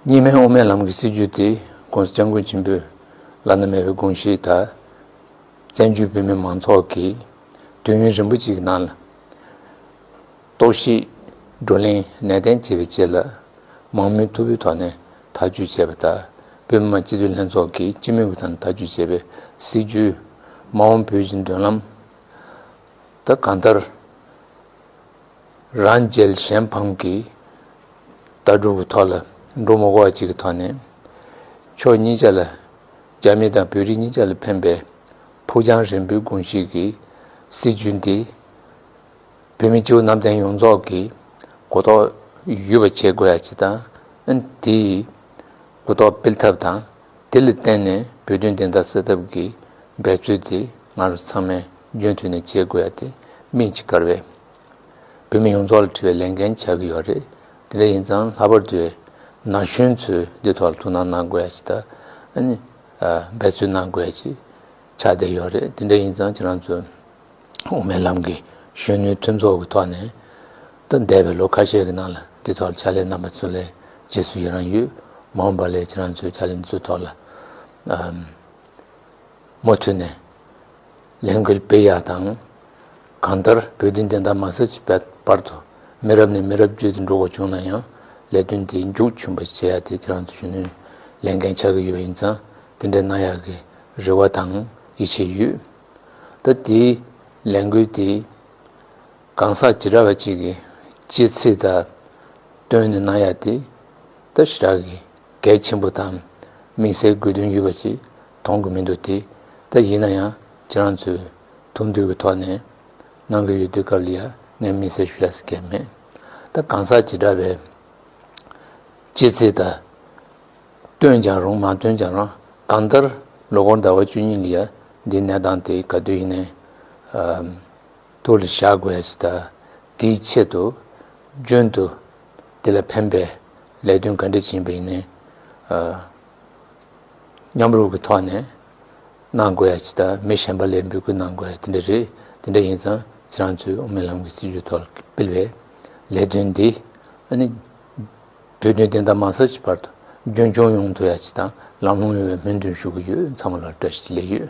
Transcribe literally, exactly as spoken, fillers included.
གཉིས་སྨན་དབུ་མའི་ལམ་གྱི་སྲིད་བྱུས་དེ་༸གོང་ས་༸སྐྱབས་མགོན་ཆེན་པོའི་བླ་ན་མེད་པའི་དགོངས་གཞི་དང་། བཙན་བྱོལ་བོད་མི་མང་ཚོགས་ཀྱིས་དུས་ཡུན་རིང་པོ་ཅིག་གི་ནང་ལ་རྟོག་ཞིབ་བགྲོ་གླེང་ནན་ཏན་བྱས་པའི་རྗེས་ལ། མང་མོས་མཐུན་པོའི་ཐོག་ནས་ཐག་གཅོད་བྱས་པ་དང་། བོད་མི་མང་སྤྱི་འཐུས་ལྷན་ཚོགས་ཀྱིས་སྤྱི་མོས་ཀྱི་ཐོག་ནས་ཐག་གཅོད་བྱས་པའི་སྲིད་བྱུས་མ་འོངས་བོད་ཀྱི་མདུན་ལམ་ད་གང་ལྟར། རང་རྒྱལ་གཞན་ཕམ་གྱི་ལྟ་གྲུབ་ཀྱི་ཐོག་ལ་འགྲོ་མ་དགོས་པ་ཅིག་གི་ཐོག་ནས། ཕྱོགས་གཉིས་ཆ་ལ། རྒྱ་མི་དང་བོད་རིགས་གཉིས་ཆ་ལ་ཕན་པའི་ཕུགས་རྒྱང་རིང་པོའི་དགོངས་གཞི་གི་སྲིད་བྱུས་འདི། བོད་མི་སྤྱི་བོ་གནམ་བསྟན་ཡོངས་རྫོགས་ཀྱི་གོ་རྟོགས་ཡོད་པ་བྱེད་དགོས་ཡ་ཅིག་དང་། ཨ་ནི་དེའི་གོ་རྟོགས་སྤེལ་ཐབས་དང་། དེ་ལ་བརྟེན་ནས་བོད་དོན་བདེན་མཐའ་གསལ་ཐབས་ཀྱི་འབད་རྩོལ་དེ་ང་རང་ཚང་མས་རྒྱུན་མཐུད་ནས་བྱེད་དགོས་ཡ་དེ་སྨིན་ཅིག་དཀར་བས། བོད་མི་ཡོངས་རྫོགས་ལ་དྲི་བའི་ལས་འགན་ཆགས་ཀྱི་ཡོད་རེད། དེ་འདྲ་ཡིན་ཙང་ལྷག་པར་དུ་ན་གཞོན་ཚོས་འདི་ཐོག་ལ་ཐུགས་སྣང་གནང་དགོས་ཡ་ཅིག་དང་། ཨ་ནི་འབད་རྩོལ་གནང་དགོས་ཡ་ཅིག་ཆགས་བསྡད་ཡོད་རེད། དེ་འདྲ་ཡིན་ཙང་ཁྱེད་རང་ཚོ་དབུ་མའི་ལམ་གྱི་གཞོན་ནུའི་མཐུན་ཚོགས་ཀྱི་ཐོག་ནས་ད་འདས་པའི་ལོ་ཁ་ཤས་ཀྱི་ནང་ལ་འདི་ཐོག་ལ་ཕྱག་ལས་གནང་བ་ཚོ་ལ་རྗེས་སུ་ཡི་རང་ཡོད། མ་འོངས་པ་ལ་ཁྱེད་རང་ཚོའི་ཕྱག་ལས་འདི་ཚོའི་ཐོག་ལ་ཨམ། མུ་མཐུད་ནས་ལས་འགུལ་སྤེལ་ཡག་དང་། གང་ལྟར་བོད་དོན་བདེན་མཐའ་མ་གསལ་གྱི་བར་དུ་མི་རབས་ནས་མི་རབས་བརྒྱུད་དེ་འགྲོ་དགོས་བྱུང་ན་ཡང་། ལས་དོན་དེ་མཇུག་ཆུང་བ་བྱེད་ཡག་དེ་ཁྱེད་རང་ཚོ་གཞོན་ནུའི་ལས་འགན་ཆགས་ཀྱི་ཡོད་པ་ཡིན་ཙང་། དེ་འདྲ་གནང་ཡག་གི་རེ་བ་དང་ཡིད་ཆེས་ཡོད། ད་དེའི་ལས་འགུལ་དེ་གང་ཟག་བྱེ་བྲག་པ་གཅིག་གི་སྤྱི་ཚེ་དང་བསྟུན་ནས་གནང་ཡ་དེ་ད་ཞེ་དྲག་གི་གལ་ཆེན་པོ་དང་དམིགས་བསལ་དགོས་དོན་ཡོད་པ་ཅིག་མཐོང་གི་མི་འདུག་དེ་ད་ཡིན་ན་ཡང་ཁྱེད་རང་ཚོས་ཐུགས་འདུན་གྱི་ཐོག་ནས་གནང་གི་ཡོད་དུས་སྐབས་ལ་ཡ་ངས་དམིགས་བསལ་ཞུ་ཡ་ཟེར་མཁན་མེད། ད་གང་ཟག་བྱེ་བྲག་པའི་སྤྱི་ཚེ་དང་བསྟུན་ཀྱང་རུང་མ་བསྟུན་ཀྱང་རུང་། གང་ལྟར་ལོ་འཁོར་ཟླ་བ་བཅུ་གཉིས་ལ་ཡ་འདིའི་གནས་སྟངས་དེ་ག་དུས་ཡིན་ནའི་ཨམ། ཐུགས་ལ་བཞག་དགོས་ཡ་ཞིག་དང་། དེའི་ཆེད་དུ་རྒྱུན་དུ་དེ་ལ་ཕན་པའི་ལས་དོན་ག་འདྲ་ཅིག་ཡིན་པ་ཡིན་ནའི་ཨ། མཉམ་རུབ་ཀྱི་ཐོག་ནས་གནང་དགོས་ཡ་ཅིག་དང་། མི་གཞན་པ་ལ་འབོད་སྐུལ་གནང་དགོས་ཡ་དེ་འདྲ་རེད། དེ་འདྲ་ཡིན་ཙང་ཁྱེད་རང་ཚོས་དབུ་མའི་ལམ་གྱི་སྲིད་བྱུས་ཐོག་ལ་སྤེལ་བའི་ལས་དོན་འདི་ཨ་ནི་བོད་དོན་བདེན་མཐའ་མ་གསལ་གྱི་བར་དུ་རྒྱུན་སྐྱོང་ཡོང་ཐུབ་ཡ་ཅིག་དང་། ལམ་ལྷོང་ཡོང་བའི་སྨོན་འདུན་ཞུ་གི་ཡོད། ཚང་མ་ལ་བཀྲ་ཤིས་བདེ་ལེགས་ཡོད།